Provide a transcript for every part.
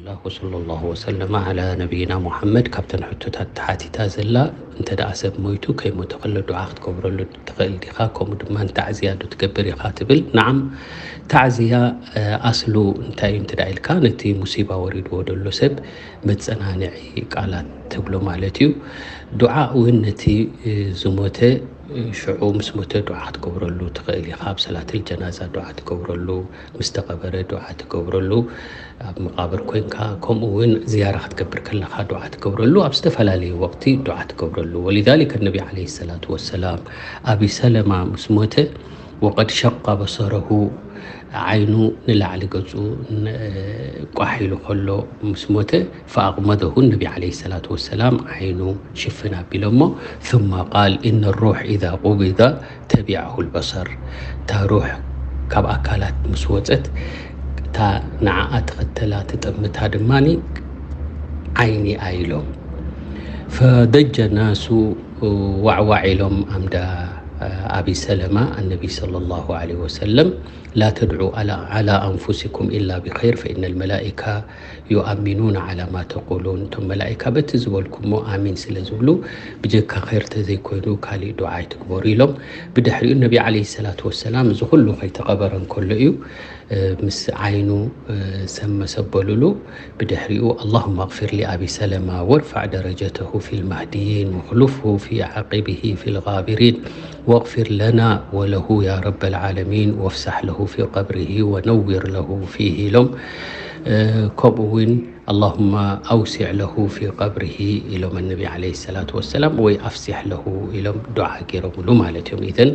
ኣልሓምዱሊላህ ወሰለላሁ ወሰለመ ዓላ ነቢይና ሙሓመድ። ካብተን ሕቶታት ተሓቲታ ዘላ፣ እንተ ደኣ ሰብ ሞይቱ ከይሞተ ከሎ ዱዓ ክትገብረሉ ትኽእል ዲኻ? ከምኡ ድማ ንታዕዝያ ዶ ትገብር ኢኻ ትብል። ነዓም፣ ታዕዝያ ኣስሉ እንታይ እዩ እንተ ደኣ ኢልካ፣ ነቲ ሙሲባ ወሪድዎ ዘሎ ሰብ መጸናንዒ ቃላት ትብሎ ማለት እዩ። ዱዓ እውን ነቲ ዝሞተ ሽዑ ምስ ሞተ ዱዓ ክትገብረሉ ትኽእል ኢኻ። ኣብ ሰላትል ጀናዛ ዱዓ ትገብረሉ፣ ምስ ተቐበረ ዱዓ ትገብረሉ፣ ኣብ መቓብር ኮይንካ፣ ከምኡ እውን ዝያራ ክትገብር ከለኻ ዱዓ ትገብረሉ፣ ኣብ ዝተፈላለዩ ወቕቲ ዱዓ ትገብረሉ። ወሊዛሊከ ነቢ ዓለይሂ ሰላቱ ወሰላም፣ ኣቢ ሰለማ ምስ ሞተ፣ ወቀድ ሸቃ በሰረሁ፣ ዓይኑ ንላዕሊ ገጹ ን-፣ ቋሕ ኢሉ ከሎ ምስ ሞተ፣ ፈኣቕመደሁ፣ ነቢ ዓለይሂ ሰላቱ ወሰላም ዓይኑ ሽፍን ኣቢሎሞ፣ ثم قال إن الروح إذا قبض تبعه البصر። እታ ሩሕ ካብ ኣካላት ምስ ወጸት፣ እታ ንዓኣ ትኸተላ ትጥምታ ድማ ዓይኒ እያ ኢሎም። فضج الناس፣ ዋዕዋዕ ኢሎም ኣምዳ ኣቢ ሰለማ፣ ኣነቢ ሰለላሁ ዐለይሂ ወሰለም፣ لا تدعوا على، على أنفسكم إلا بخير فإن الملائكة يؤمنون على ما تقولون። እቶም መላኢካ በቲ ዝበልኩሞ ኣሚን ስለ ዝብሉ፣ ብጀካ ኸይር ተዘይኮይኑ ካሊእ ዱዓ ኣይትግበሩ ኢሎም። ብድሕሪኡ ነቢ ዓለይሂ ሰላቱ ወሰላም እዚ ኩሉ ከይተቐበረ እንከሎ እዩ፣ እ፣ ምስ ዓይኑ፣ እ፣ ሰመሰበሉሉ። ብድሕሪኡ اللهم اغفر لأبي سلمة وارفع درجته في المهديين واخلفه في عقبه في الغابرين واغفر لنا وله يا رب العالمين وافسح له في قبره ونور له فيه ኢሎም። እ፣ ከምኡ እውን اللهم أوسع له في قبره ኢሎም ነቢ ዓለይሂ ሰላቱ ወሰላም፣ ወይ أفسح له ኢሎም ዱዓ ገይሮምሉ ማለት እዮም። ኢዘን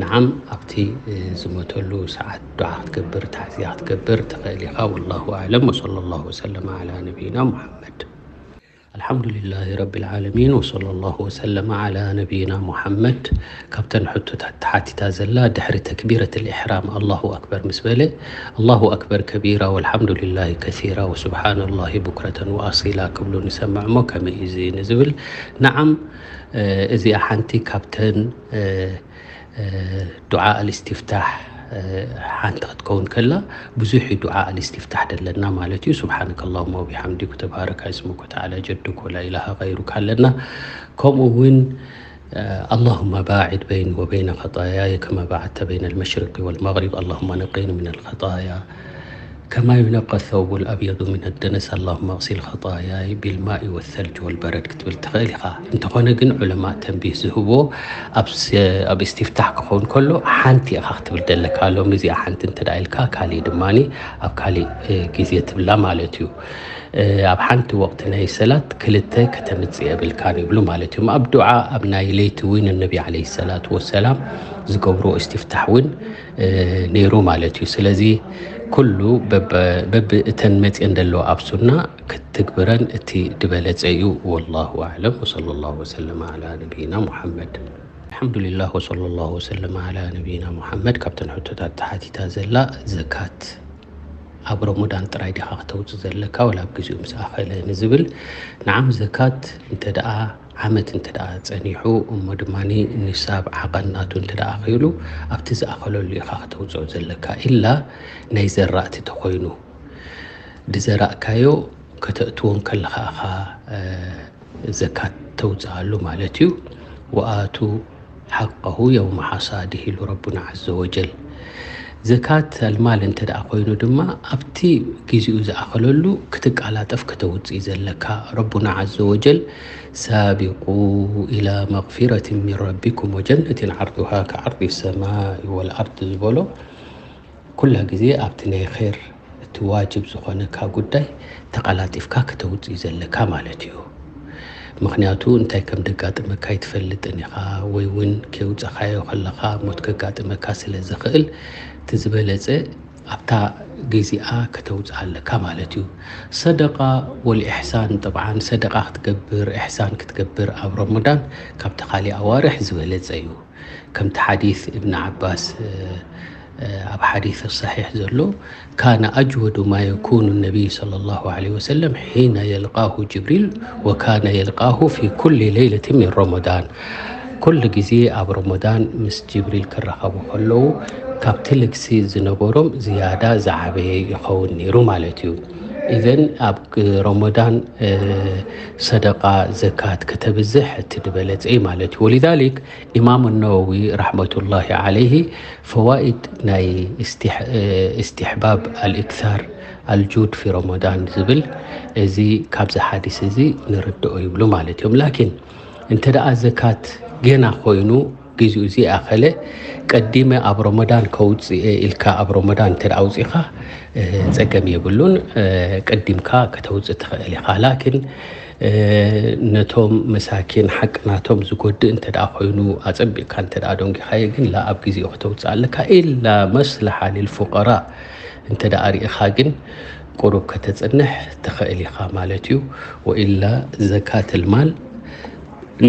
ነዓም፣ ኣብቲ፣ እ፣ ዝሞተሉ ሰዓት ዱዓ ክትገብር፣ ታዕዝያ ክትገብር ትኽእል ኢኻ። والله أعلم وصلى الله وسلم على نبينا محمد. ኣልሓምዱሊላሂ ረቢል ዓለሚን ወሰለላሁ ወሰለመ ዓላ ነቢይና ሙሓመድ። ካብተን ሕቶታት ተሓቲታ ዘላ፣ ድሕሪ ተክቢረትል ኢሕራም ኣላሁ ኣክበር ምስ በለ፣ ኣላሁ ኣክበር ከቢራ ወልሓምዱሊላሂ ከሲራ ወሱብሓነላሂ ቡክረተን ወኣሲላ ክብሉ ንሰምዕ እሞ ከመይ እዩ እዚ ንዝብል፣ ነዓም፣ እ፣ እዚኣ ሓንቲ ካብተን፣ እ፣ እ፣ ዱዓ ኣልእስቲፍታሕ፣ እ፣ ሓንቲ ክትከውን ከላ፣ ብዙሕ እዩ ዱዓ ኣልእስቲፍታሕ ደለና ማለት እዩ። ሱብሓነከ ኣላሁመ ወቢሓምዲክ፣ ተባረከ እስሙከ ወተዓላ ጀዱክ ወላ ኢላሃ ገይሩክ ኣለና። ከምኡ እውን፣ እ፣ اللهم باعد بيني وبين خطاياي كما باعدت بين المشرق والمغرب، اللهم نقني من الخطايا كما ينقى الثوب الأبيض من الدنس، اللهم اغسل خطاياي بالماء والثلج والبرد ክትብል ትኽእል ኢኻ። እንተኾነ ግን ዑለማ ተንቢህ ዝህብዎ ኣብ ስ-፣ ኣብ እስትፍታሕ ክኸውን ከሎ ሓንቲ ኢኻ ክትብል ዘለካ። ሎሚ እዚኣ ሓንቲ እንተ ደኣ ኢልካ፣ ካሊእ ድማኒ ኣብ ካሊእ፣ እ፣ ግዜ ትብላ ማለት እዩ። እ፣ ኣብ ሓንቲ ወቕቲ ናይ ሰላት ክልተ ከተምጽእ የብልካን ይብሉ ማለት እዮም። ኣብ ዱዓ ኣብ ናይ ለይቲ እውን ነቢ ዓለይሂ ሰላቱ ወሰላም ዝገብርዎ እስትፍታሕ እውን፣ እ፣ ነይሩ ማለት እዩ። ስለዚ ኩሉ በበ-፣ በብእተን መጽየን ዘለዎ ኣብ ሱና ክትግብረን እቲ ዝበለጸ እዩ። ወላሁ ኣዕለም ወሰለላሁ ወሰለም ዓላ ነቢይና ሙሓመድ። ኣልሓምዱሊላህ ወሰለላሁ ወሰለም ዓላ ነቢይና ሙሓመድ። ካብተን ሕቶታት ተሓቲታ ዘላ፣ ዘካት ኣብ ረመዳን ጥራይ ዲኻ ክተውጽእ ዘለካ ወላ ኣብ ግዜኡ ምስ ኣኸለ ንዝብል፣ ንዓም ዘካት እንተ ደኣ ዓመት እንተ ደኣ ጸኒሑ፣ እሞ ድማ ንሳብ ዓቐን ናቱ እንተ ደኣ ኣኺሉ፣ ኣብቲ ዝኣኸለሉ ኢኻ ክተውጽኦ ዘለካ። ኢላ ናይ ዘራእቲ ተኾይኑ፣ ዝዘራእካዮ ከተእትዎ እንከለኻ ኢኻ፣ እ፣ ዘካት ተውጽኣሉ ማለት እዩ። ወኣቱ ሓቀሁ የውመ ሓሳድህ ኢሉ ረቡና ዓዘ ወጀል። ዘካት ኣልማል እንተ ደኣ ኮይኑ ድማ፣ ኣብቲ ግዜኡ ዝኣኸለሉ ክትቃላጠፍ ከተውጽእ ዘለካ። ረቡና ዓዘ ወጀል፣ ሳቢቁ ኢላ መግፊረትን ሚን ረቢኩም ወጀነትን ዓርዱሃ ከዓርዲ ሰማኢ ወልኣርድ ዝበሎ፣ ኩላ ግዜ ኣብቲ ናይ ኸይር፣ እቲ ዋጅብ ዝኾነካ ጉዳይ ተቐላጢፍካ ከተውጽእ ዘለካ ማለት እዩ። ምኽንያቱ እንታይ ከም ደጋጥመካ ኣይትፈልጥን ኢኻ፣ ወይ እውን ከይውጸኻዮ ከለኻ ሞት ከጋጥመካ ስለ ዝኽእል፣ እቲ ዝበለጸ ኣብታ ግዜኣ ከተውጽኣ ኣለካ ማለት እዩ። ሰደቃ ወልኢሕሳን፣ ጠብዓን ሰደቃ ክትገብር፣ ኢሕሳን ክትገብር ኣብ ረመዳን ካብቲ ካሊእ ኣዋርሕ ዝበለጸ እዩ። ከምቲ ሓዲስ እብን ዓባስ፣ እ፣ እ፣ ኣብ ሓዲስ ሰሒሕ ዘሎ፣ ካነ ኣጅወዱ ማ የኩኑ ነቢይ ሰለላሁ ዐለይሂ ወሰለም ሒነ የልቃሁ ጅብሪል ወካነ የልቃሁ ፊ ኩሊ ለይለትን ሚን ረመዳን። ኩሉ ግዜ ኣብ ረመዳን ምስ ጅብሪል ክራኸቡ ከለዉ፣ ካብቲ ልግሲ ዝነበሮም ዝያዳ ዝዓበየ ይኸውን ነይሩ ማለት እዩ። ኢዘን ኣብ ረመዳን ሰደቃ፣ ዘካት ከተብዝሕ እቲ ዝበለጸ እዩ ማለት እዩ። ወሊዛሊክ ኢማም ነወዊ ረሕመቱላሂ ዓለይሂ ፈዋኢድ ናይ እስትሕባብ ኣልእክታር ኣልጁድ ፊ ረመዳን ዝብል፣ እዚ ካብዚ ሓዲስ እዚ ንርድኦ ይብሉ ማለት እዮም። ላኪን እንተ ደኣ ዘካት ገና ኮይኑ፣ ግዚኡ እዚ ኣኸለ፣ ቀዲመ ኣብ ረመዳን ከውፅእ ኢልካ ኣብ ረመዳን እንተ ደኣ ኣውፂእኻ ጸገም የብሉን። ቀዲምካ ከተውፅእ ትኽእል ኢኻ። ላኪን ነቶም መሳኪን ሓቂ ናቶም ዝጎድእ እንተ ደኣ ኮይኑ፣ ኣጸቢቕካ እንተ ደኣ ደንጊኻዮ ግን፣ ላ ኣብ ግዚኡ ከተውፅእ ኣለካ። ኢላ መስለሓ ልልፉቀራ እንተ ደኣ ርኢኻ ግን፣ ቁሩብ ከተጽንሕ ትኽእል ኢኻ ማለት እዩ። ወኢላ ዘካት ልማል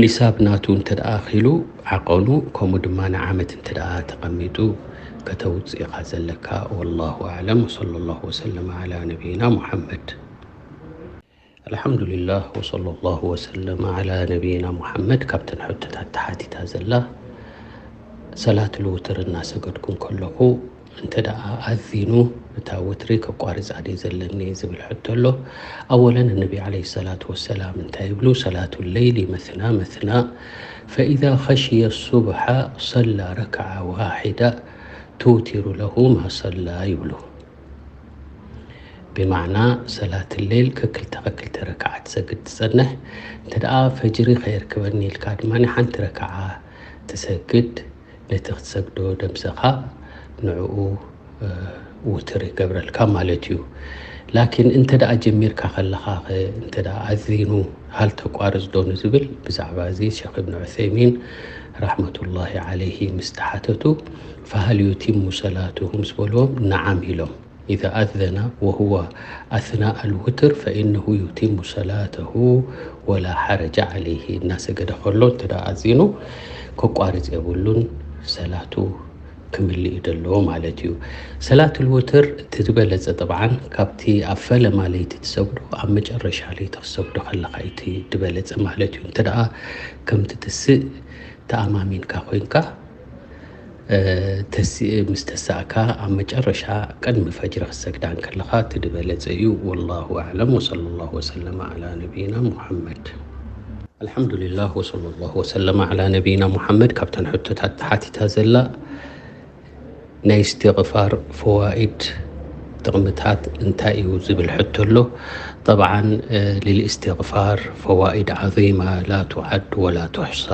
ኒሳብ ናቱ እንተ ደኣ ኣኺሉ ዓቐኑ፣ ከምኡ ድማ ንዓመት እንተ ደኣ ተቐሚጡ፣ ከተውጽእ ኢኻ ዘለካ። ወላሁ ኣዕለም። ወሰለላሁ ወሰለም ዓላ ነቢይና ሙሓመድ። ኣልሓምዱሊላህ ወሰለላሁ ወሰለም ዓላ ነቢይና ሙሓመድ። ካብተን ሕቶታት ተሓቲታ ዘላ፣ ሰላት ልውትር እናሰገድኩ እንከለኹ እንተ ደኣ ኣዚኑ፣ እታ ወትሪ ከቋርጻ ድየ ዘለኒ ዝብል ሕቶ ኣሎ። ኣወለን፣ እነቢ ዓለይሂ ሰላቱ ወሰላም እንታይ ይብሉ? ሰላቱ ለይሊ መስና መስና፣ ፈኢዛ ኸሽየ ሱብሓ ሰላ ረክዓ ዋሒዳ ትውቲሩ ለሁ ማ ሰላ ይብሉ። ብማዕና ሰላት ሌል ከክልተ ከክልተ ረክዓ ትሰግድ ትጸንሕ። እንተ ደኣ ፈጅሪ ከየርክበኒ ኢልካ ድማ ሓንቲ ረክዓ ትሰግድ፣ ነቲ ክትሰግዶ ደምሰኻ ንዕኡ፣ እ፣ ውትር ይገብረልካ ማለት እዩ። ላኪን እንተ ደኣ ጀሚርካ ከለኻ ኸ፣ እንተ ደኣ ኣዚኑ፣ ሃል ተቋርጽ ዶ ንዝብል፣ ብዛዕባ እዚ ሸኽ እብን ዑሰይሚን ረሕመቱላሂ ዓለይሂ ምስ ተሓተቱ፣ ፈሃል ዩቲሙ ሰላቱሁ ምስ በልዎም፣ ነዓም ኢሎም። ኢዛ ኣዘነ ወሁወ ኣስናእ ኣልውትር ፈኢነሁ ዩቲሙ ሰላተሁ ወላ ሓረጀ ዓለይሂ። እናሰገደ ከሎ እንተ ደኣ ኣዚኑ፣ ከቋርጽ የብሉን፣ ሰላቱ ክምልእ እዩ ዘለዎ ማለት እዩ። ሰላት ልውትር እቲ ዝበለጸ፣ ጠብዓን ካብቲ ኣብ ፈለማ ለይቲ ትሰግዶ፣ ኣብ መጨረሻ ለይቲ ክትሰግዶ ከለኻ እዩ እቲ ዝበለጸ ማለት እዩ። እንተ ደኣ ከም ትትስእ ተኣማሚንካ ኮይንካ፣ እ፣ ተሲ-፣ ምስ ተሳእካ ኣብ መጨረሻ ቅድሚ ፈጅሪ ክትሰግዳ እንከለኻ እቲ ዝበለጸ እዩ። ወላሁ ኣዕለም። ወሰለላሁ ወሰለመ ዓላ ነቢይና ሙሓመድ። ኣልሓምዱሊላህ ወሰለላሁ ወሰለመ ዓላ ነቢይና ሙሓመድ። ካብተን ሕቶታት ተሓቲታ ዘላ ናይ እስትቕፋር ፈዋኢድ፣ ጥቕምታት እንታይ እዩ ዝብል ሕቶ ኣሎ። ጠብዓን፣ እ፣ ልልእስትቕፋር ፈዋኢድ ዓዚማ ላ ቱዓድ ወላ ቱሕሳ።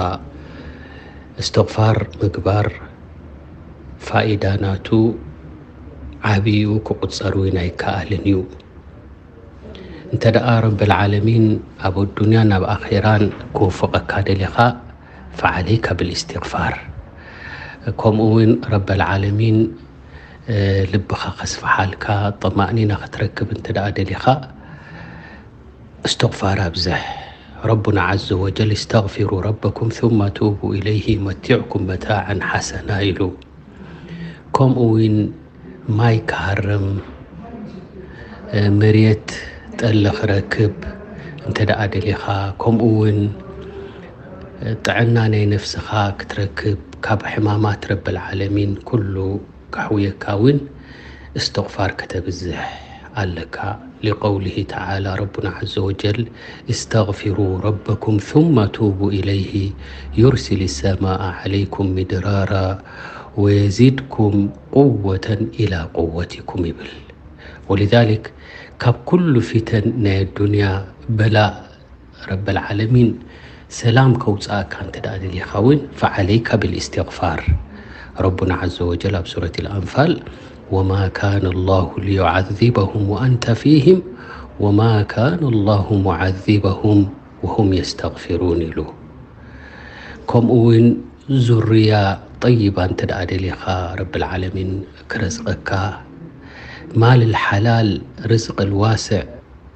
እስትቕፋር ምግባር ፋኢዳ ናቱ ዓብዩ ክቑጸር እውን ኣይከኣልን እዩ። እንተ ደኣ ረበል ዓለሚን ኣብ ኣዱንያን ኣብ ኣኼራን ክውፍቐካ ደሊኻ፣ ፈዓለይካ ብልእስትቕፋር። ከምኡ እውን ረበል ዓለሚን፣ እ፣ ልብኻ ከስፍሓልካ፣ ጠማእኒና ክትረክብ እንተ ደኣ ደሊኻ፣ እስትቕፋር ኣብዝሕ። ረቡና ዓዘ ወጀል፣ "እስተግፊሩ ረበኩም ثم توبوا إليه يمتعكم متاعا حسنا" ኢሉ። ከምኡ እውን ማይ ክሃርም፣ እ፣ መሬት ጠሊ ክረክብ እንተ ደኣ ደሊኻ፣ ከምኡ እውን፣ እ፣ ጥዕና ናይ ነፍስኻ ክትረክብ፣ ካብ ሕማማት ረብል ዓለሚን ኩሉ ከሕውየካ እውን እስትቕፋር ከተብዝሕ ኣለካ። ሊቀውሊሂ ተዓላ፣ ረቡና ዓዘ ወጀል፣ "እስተግፊሩ ረበኩም ثم توبوا إليه يرسل السماء عليكم مدرارا ويزدكم قوة إلى قوتكم" ይብል። ወሊዛሊክ፣ ካብ ኩሉ ፊተን ናይ ኣዱንያ በላእ ረበል ዓለሚን ሰላም ከውፅኣካ እንተ ደኣ ደሊኻ እውን፣ ፈዓለይካ ብልእስትግፋር። ረቡና ዓዘ ወጀል ኣብ ሱረት ኣልኣንፋል፣ "ወማ ካነ ላሁ ሊዩዓዚበሁም ወአንተ ፊህም ወማ ካነ ላሁ ሙዓዚበሁም ወሁም የስተግፊሩን" ኢሉ። ከምኡ እውን ዙርያ ጠይባ እንተ ደኣ ደሊኻ፣ ረብል ዓለሚን ክረዝቐካ፣ ማል ሓላል፣ ርዝቅ ልዋስዕ፣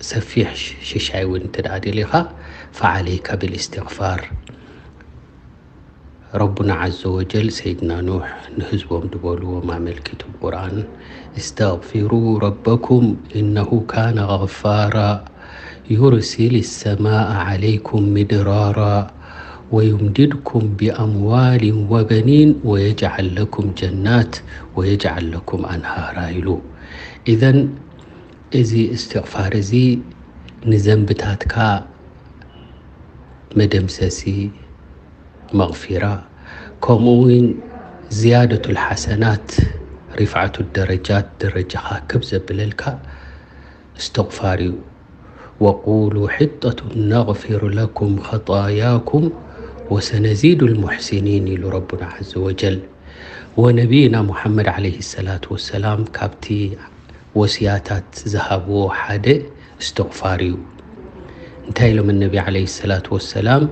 ሰፊሕ ሽ-፣ ሽሻይ እውን እንተ ደኣ ደሊኻ፣ ፈዓለይካ ብልእስትግፋር። ረቡና ዓዘ ወጀል ሰይድና ኑሕ ንህዝቦም ድበልዎም ኣመልኪቱ ብቁርኣን፣ "እስተግፊሩ ረበኩም ኢነሁ ካነ ገፋራ ዩርሲል ሰማአ ዓለይኩም ሚድራራ ወዩምዲድኩም ቢኣምዋሊን ወበኒን ወየጅዓል ለኩም ጀናት ወየጅዓል ለኩም ኣንሃራ" ኢሉ። ኢዘን እዚ እስትቕፋር እዚ ንዘንብታትካ መደምሰሲ፣ መቕፊራ፣ ከምኡ እውን ዝያደቱል ሓሰናት፣ ሪፍዓቱ ደረጃት፣ ደረጃኻ ከብ ዘብለልካ እስትቕፋር እዩ። ወቁሉ ሕጠቱ ነቕፊር ለኩም ኸጣያኩም ወሰነዚዱ ልሙሕሲኒን ኢሉ ረቡና ዓዘ ወጀል። ወነቢይና ሙሓመድ ዓለይሂ ሰላቱ ወሰላም ካብቲ ወስያታት ዝሃብዎ ሓደ እስትቕፋር እዩ። እንታይ ኢሎም ነቢ ዓለይሂ ሰላቱ ወሰላም?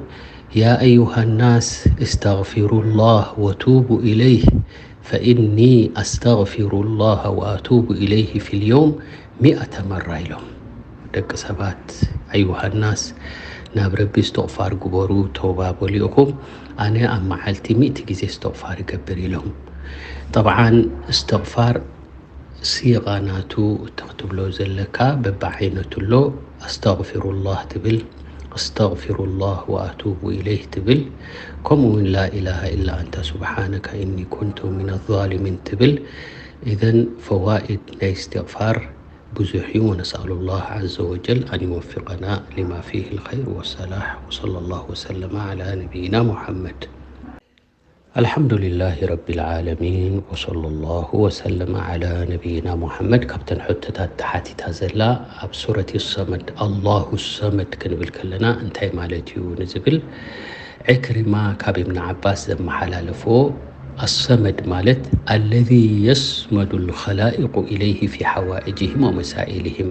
ያ ኣዩሃ ናስ እስተግፊሩ ላህ ወቱቡ ኢለይህ ፈኢኒ ኣስተግፊሩ ላህ ወኣቱቡ ኢለይህ ፊልየውም ሚእተ መራ ኢሎም። ደቂ ሰባት፣ ኣዩሃ ናስ፣ ናብ ረቢ እስትቕፋር ግበሩ፣ ተውባ በሉ ኢኹም፣ ኣነ ኣብ መዓልቲ ሚእቲ ግዜ እስትቕፋር ይገብር ኢሎም። ጠብዓን እስትቕፋር ሲቓ ናቱ እቲ ክትብሎ ዘለካ በብዓይነቱ ኣሎ። ኣስተግፊሩላህ ትብል፣ ኣስተግፊሩላህ ወኣቱቡ ኢለይህ ትብል፣ ከምኡ እውን ላኢላሃ ኢላ ኣንተ ሱብሓነካ ኢኒ ኩንቱ ሚነ ዛሊሚን ትብል። ኢዘን ፈዋኢድ ናይ እስትቕፋር ብዙሕ እዩ። ወነስኣሉላህ ዓዘ ወጀል ኣን ይወፊቀና ሊማ ፊህ ልኸይር ወሰላሕ። ወሰለላሁ ወሰለመ ዓላ ነቢይና ሙሓመድ። ኣልሓምዱሊላሂ ረቢል ዓለሚን ወሰለላሁ ወሰለመ ዓላ ነቢይና ሙሓመድ። ካብተን ሕቶታት ተሓቲታ ዘላ ኣብ ሱረት ሰመድ፣ ኣላሁ ሰመድ ክንብል ከለና እንታይ ማለት እዩ ንዝብል፣ ዕክሪማ ካብ ኢብን ዓባስ ዘመሓላለፎ፣ ኣሰመድ ማለት ኣለዚ የስመዱ ልኸላኢቁ ኢለይሂ ፊ ሓዋኢጅሂም ወመሳኢልሂም፣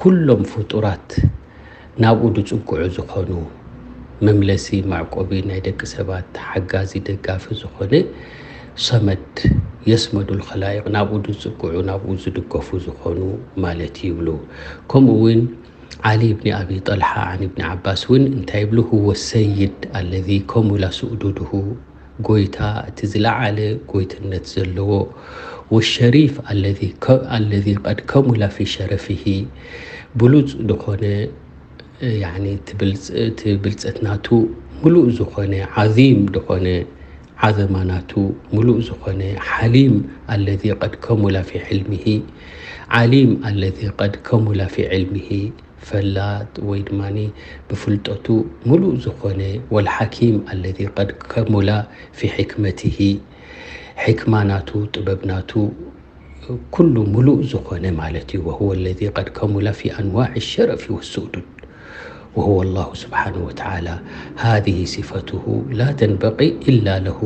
ኩሎም ፍጡራት ናብኡ ዝጽግዑ ዝኾኑ፣ መምለሲ መዕቆቢ ናይ ደቂ ሰባት ሓጋዚ ደጋፊ ዝኾነ ሰመድ፣ የስመዱ ልኸላኢቅ ናብኡ ዝጽግዑ ናብኡ ዝድገፉ ዝኾኑ ማለት ይብሉ። ከምኡ እውን ዓሊ ብኒ ኣቢ ጠልሓ ዓን ብኒ ዓባስ እውን እንታይ ይብሉ? ሁወ ሰይድ ኣለዚ ከሙላ ስኡዱድሁ፣ ጎይታ እቲ ዝለዓለ ጎይትነት ዘለዎ፣ ወሸሪፍ ኣለዚ ከ-፣ ኣለዚ ቀድ ከሙላ ፊ ሸረፊሂ፣ ብሉጽ ዝኾነ፣ ያኒ እቲ ብልጽ-፣ እቲ ብልጸት ናቱ ምሉእ ዝኾነ፣ ዓዚም ዝኾነ ዓዘማ ናቱ ምሉእ ዝኾነ፣ ሓሊም ኣለዚ ቀድ ከሙላ ፊ ሕልሚሂ፣ ዓሊም ኣለዚ ቀድ ከሙላ ፊ ዕልሚሂ፣ ፈላጥ ወይ ድማ ብፍልጠቱ ምሉእ ዝኾነ፣ ወልሓኪም ኣለዚ ቀድ ከሙላ ፊ ሕክመቲሂ፣ ሕክማ ናቱ፣ ጥበብ ናቱ ኩሉ ምሉእ ዝኾነ ማለት እዩ። ወሁወ ለዚ ቀድ ከሙለ ፊ ኣንዋዕ ሸረፊ ወሱእዱድ ወሁወ ላሁ ስብሓነሁ ወተዓላ። ሃዚህ ሲፈቱሁ ላ ተንበቂ ኢላ ለሁ፣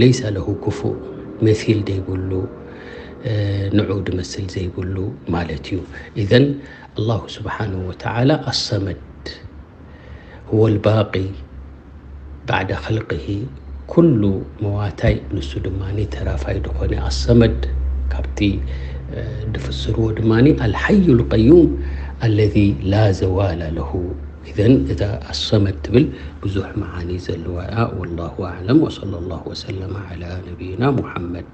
ለይሰ ለሁ ኩፉእ፣ መሲል ዘይብሉ፣ እ፣ ንዑ ድመስል ዘይብሉ ማለት እዩ። ኢዘን ኣላሁ ስብሓነሁ ወተዓላ ኣሰመድ፣ ሁወ ልባቂ ባዕደ ኸልቅሂ፣ ኩሉ መዋታይ ንሱ ድማ ተራፋይ ዝኾነ ኣሰመድ፣ ካብቲ፣ እ፣ ድፍስርዎ ድማ ኣልሓዩ ልቀዩም ኣለዚ ላ ዘዋለ ለሁ። ኢዘን እዛ ኣሰመድ ትብል ብዙሕ መዓኒ ዘለዋ እያ። ወላሁ ኣዕለም ወሰለ ላሁ ወሰለመ ዓላ ነቢይና ሙሓመድ።